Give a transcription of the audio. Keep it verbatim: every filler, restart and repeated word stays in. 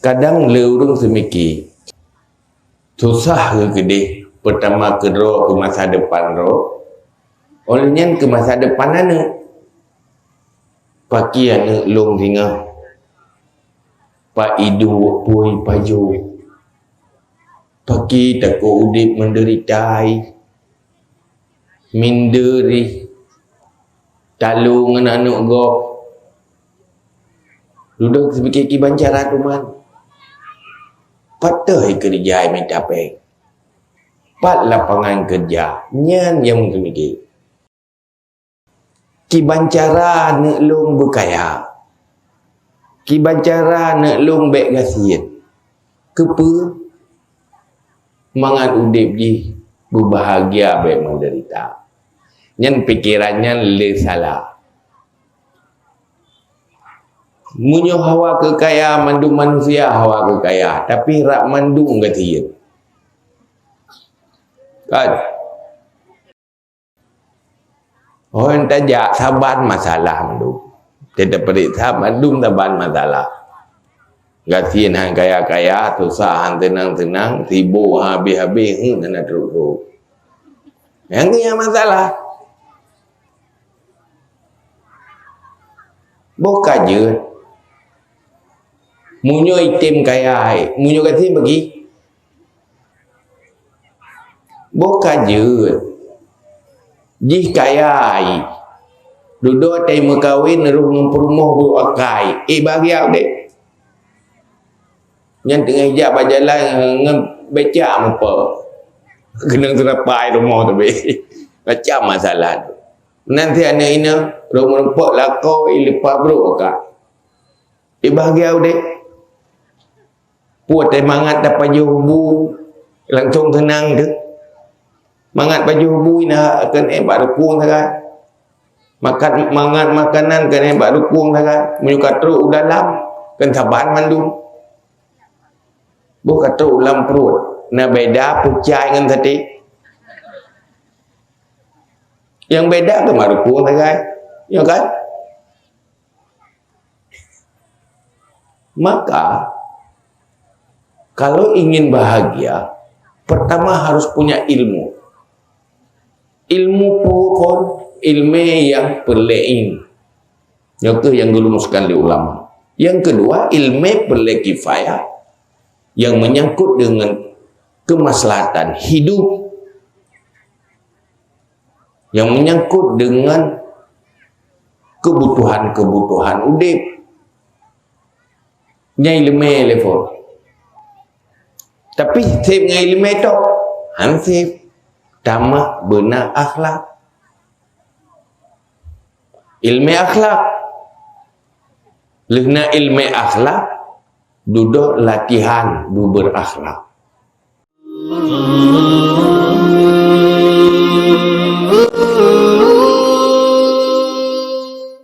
Kadang le ureuëng seumike, susah geukeudeh, peutama keudroe keu masa depan droe, óh lheueh nyan keu masa depan aneuëk. Pakri aneuëk lôn singoh, pak idôk pui pajoh, pakri takot udeb meudeurita, minder jih, talo ngon aneuëk gob. Dudoe seumike kiban cara teuma. Pat teuh keureuja mita péng? Pat lapangan keureuja? Nyan nyang meuseumike. Kiban cara aneuëk lôn beukaya? Kiban cara aneuëk lôn bék gasien? Keupeue? Mangat udeb jih beubahgia bék meudeurita. Nyan pikeran nyan le salah. Meunyoe hawa keu kaya, mandum manusia hawa keu kaya, tapi rak mandum gasien. Kan? Hon tajak saban masalah mandum. Teupeuriksa mandum saban masalah. Gasien han kaya-kaya, susah han seunang-seunang, sibok han habéh-habéh, heuet hana trok-trok. Nyang keu nyang masalah. Boh ka jeuet. Meunyoe item kaya, meunyoe gasien bagi. Boh ka jeuet. Jih kaya, dudoe tai meukawen rôh ngon peurumoh brôk akai. Eh, bahagia udeb. Nyan teungoh ijak bak jalan ngon becak mupa. Keunong seurapai rumoh teubi. Macam masalah tu. Nan si aneuëk inong rôh meurumpok lakoe leupah brôk akai. Eh, bahagia udeb. Peue teuh mangat tapajoh bu, langsong seunang teuh. Mangat pajoh bu ina keuneuk bak rukong sagai. Makan, mangat makanan keuneuk bak rukong sagai. Meunyoe ka trok u dalam, kan saban mandum. Boh ka trok u lam pruet, na beda peucai ngon saté. Nyang beda teuma rukong sagai. Ya kan? Maka, kalau ingin bahagia, pertama harus punya ilmu. Ilmu peue phon? Ilmu nyang peureulée. Nyoe keuh nyang geulumuskan lé ulama. Yang kedua, ilmu peureulée kifayah yang menyangkut dengan kemaslahatan hidup, yang menyangkut dengan kebutuhan-kebutuhan udeb. Nyan ileumé lé phon. Tapi sép ngon ileumé tok? Han sép. Tamah beuna akhlak. Ileumé akhlak. Lheueh na ileumé akhlak, dudoe latihan beuberakhlak.